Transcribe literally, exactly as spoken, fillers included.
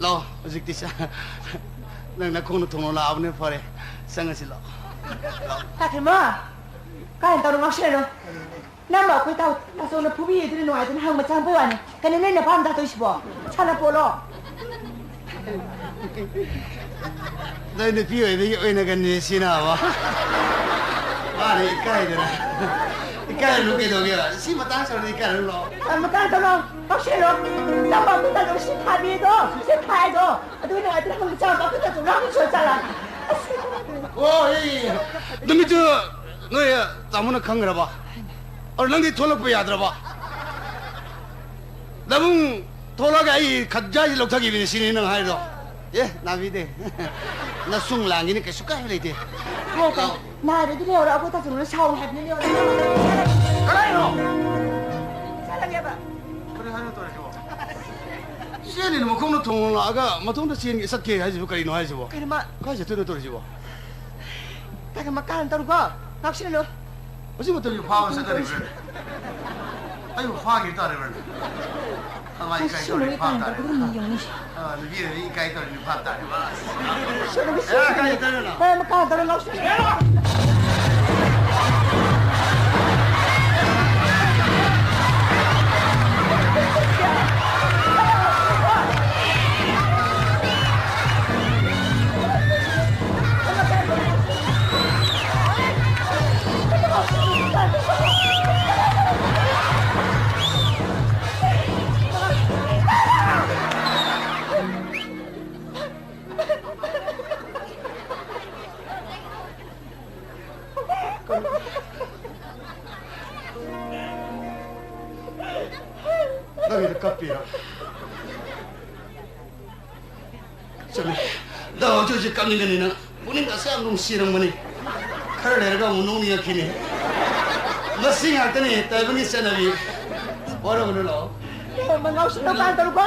ꯂꯥꯛꯑꯣ, ꯍꯧꯖꯤꯛꯇꯤ ꯁ-, ꯅꯪ ꯅꯈꯣꯡꯅ ꯊꯣꯡꯅ ꯂꯥꯛꯑꯕꯅꯦ, ꯐꯔꯦ, ꯆꯪꯉꯁꯤ, ꯂꯥꯛꯑꯣ꯫ ꯇꯥꯈꯤꯃ, ꯀꯥꯏꯅ ꯇꯧꯔꯣ, ꯉꯥꯎꯁꯤꯜꯂꯦꯅꯣ? ꯅꯪ ꯂꯥꯛꯑꯣ, ꯑꯩꯈꯣꯏ ꯇꯥꯎ-, ꯇꯥꯆꯧꯅ ꯐꯨꯕꯤꯌꯦ, ꯑꯗꯨꯅ ꯅꯨꯡꯉꯥꯏꯇꯅ ꯍꯪꯕ ꯆꯪꯉꯛꯄꯩ ꯋꯥꯅꯤ꯫ ꯀꯩꯅꯣ ꯅꯣꯏ ꯅꯄꯥꯝ ꯇꯥꯇꯣꯏꯁꯤꯕꯣ? ꯁꯥꯟꯅꯄꯣꯠꯂꯣ? ꯅꯣꯏ ꯅꯨꯄꯤ ꯑꯣꯏꯕꯒꯤ ꯑꯣꯏꯅꯒꯅꯤ ꯁꯤꯅꯕ꯫ ꯃꯥꯅ ꯏꯀꯥꯏꯗꯅ꯫ ꯏꯀꯥꯏꯔꯨꯅꯨ ꯀꯩꯗꯧꯒꯦꯕ? ꯁꯤ ꯃꯇꯥꯡ ꯆꯥꯗꯅ ꯏꯀꯥꯏꯔꯨꯅꯨ ꯂꯥꯛꯑꯣ꯫ ꯑ, ꯃꯇꯥꯡ ꯆꯥꯅ ꯉꯥꯎꯁꯤꯜꯂꯦꯅꯣ? ꯅꯪ ꯂꯥꯛꯑꯣ, ꯑꯩꯈꯣꯏ ꯇꯥꯆꯧ ꯁꯤ ꯐꯥꯕꯤꯗꯣ, ꯁꯤ ꯐꯥꯏꯗꯣ꯫ ꯑꯗꯨ ꯅꯨꯡꯉꯥꯏꯇꯅ ꯍꯪꯕ ꯆꯪꯉꯛꯄ ꯑꯩꯈꯣꯏ ꯇꯥꯆꯧ ꯂꯥꯛꯑꯣ ꯁꯣꯏ ꯆꯠꯂ꯫ ꯑꯁ꯫ ꯑꯣ, ꯑꯦ, ꯅꯨꯃꯤꯠꯇꯨ ꯅꯣꯏ ꯇꯥꯃꯣꯅ ꯈꯪꯈ꯭ꯔꯕ? ꯑꯗꯣ ꯅꯪꯗꯤ ꯊꯣꯛꯂꯛꯄ ꯌꯥꯗ꯭ꯔꯕ? ꯅꯕꯨꯡ ꯊꯣꯛꯂꯛꯑꯒ ꯑꯩ ꯈꯠꯖꯥꯏꯁꯤ ꯂꯧꯊꯈꯤꯕꯅꯤ ꯁꯤꯅꯤ ꯅꯪ ꯍꯥꯏꯔꯤꯗꯣ? ꯑꯦ, ꯅꯥꯕꯤꯗꯦ꯫ ꯅꯁꯨꯡ ꯂꯥꯡꯒꯤꯅꯤ, ꯀꯩꯁꯨ ꯀꯥꯏꯕ ꯂꯩꯇꯦ꯫ ꯍꯥꯏ ꯇꯥꯏ꯫ ꯂꯥꯛꯑꯣ꯫ ꯅꯥꯔꯗꯤ ꯂꯩꯍꯧꯔꯣ, ꯑꯩꯈꯣꯏ ꯇꯥꯆꯧꯅ ꯁꯥꯎꯅꯤ ꯍꯥꯏꯕꯅꯤ, ꯂꯩꯍꯧꯔꯣ꯫ ꯀꯗꯥꯏꯅꯣ? ꯆꯠꯂꯒꯦꯕ꯫ ꯀꯔꯤ ꯍꯥꯏꯅꯣ ꯇꯧꯔꯤꯁꯤꯕꯣ? ꯆꯦꯜꯂꯤꯅ ꯃꯈꯣꯡꯅ ꯊꯣꯡ ꯂꯥꯛꯑꯒ ꯃꯇꯣꯝꯇ ꯆꯦꯟꯒꯦ, ꯆꯠꯀꯦ ꯍꯥꯏꯁꯤꯕꯨ ꯀꯔꯤꯅꯣ ꯍꯥꯏꯁꯤꯕꯣ? ꯀꯩꯅꯣ ꯃꯥ ꯀꯥꯏ ꯆꯠꯇꯣꯏꯅꯣ ꯇꯧꯔꯤꯁꯤꯕꯣ? ꯀꯥꯏꯗ ꯃꯀꯥꯟ ꯇꯧꯔꯨꯀꯣ? ꯉꯥꯎꯁꯤꯜꯂꯨ꯫ ꯍꯧꯖꯤꯛ ꯃꯇꯝꯁꯤ ꯐꯥꯕ ꯆꯠꯅꯔꯤꯕ꯭ꯔꯥꯅꯦ? ꯑꯩꯕꯨ ꯐꯥꯈꯤꯕ ꯇꯥꯔꯤꯕ꯭ꯔꯥꯅꯦ? ꯑꯃ ꯏꯀꯥꯏ ꯇꯧꯔꯤ, ꯐꯥ ꯇꯥꯔꯦ꯫ ꯑꯥ, ꯅꯨꯄꯤ ꯑꯣꯏꯔꯗꯤ ꯏꯀꯥꯏ ꯇꯧꯔꯤ, ꯐꯥ ꯇꯥꯔꯦ꯫ ꯑꯁ꯫ ꯑꯦ, ꯀꯥꯏ ꯆꯠꯇꯣꯏꯅꯣ? ꯍꯣꯏ, ꯃꯀꯥꯟ ꯇꯧꯔ ꯉꯥꯎꯁꯤꯜꯂꯨ꯫ ꯅꯪꯒꯤꯗ ꯀꯞꯄꯤꯔꯣ? ꯆꯨꯝꯃꯤ꯫ ꯗꯥ ꯍꯧꯖꯤꯛ ꯍꯧꯖꯤꯛ ꯀꯞꯅꯤꯡꯒꯅꯤ ꯅꯪ꯫ ꯄꯨꯛꯅꯤꯡ ꯑꯁꯨꯛ ꯌꯥꯝ ꯅꯨꯡꯁꯤꯔꯝꯕꯅꯤ꯫ ꯈꯔ ꯂꯩꯔꯒ ꯑꯃꯨꯛ ꯅꯣꯛꯅꯤꯡꯉꯛꯈꯤꯅꯤ꯫ ꯃꯁꯤ ꯉꯥꯛꯇꯅꯤ ꯇꯥꯏꯕꯪꯒꯤ ꯆꯠꯅꯕꯤ꯫ ꯋꯥꯔꯧꯒꯅꯨ, ꯂꯥꯛꯑꯣ꯫ ꯃꯉꯥꯎꯁꯤꯡ ꯃꯄꯥꯟ ꯇꯧꯔꯨꯀꯣ꯫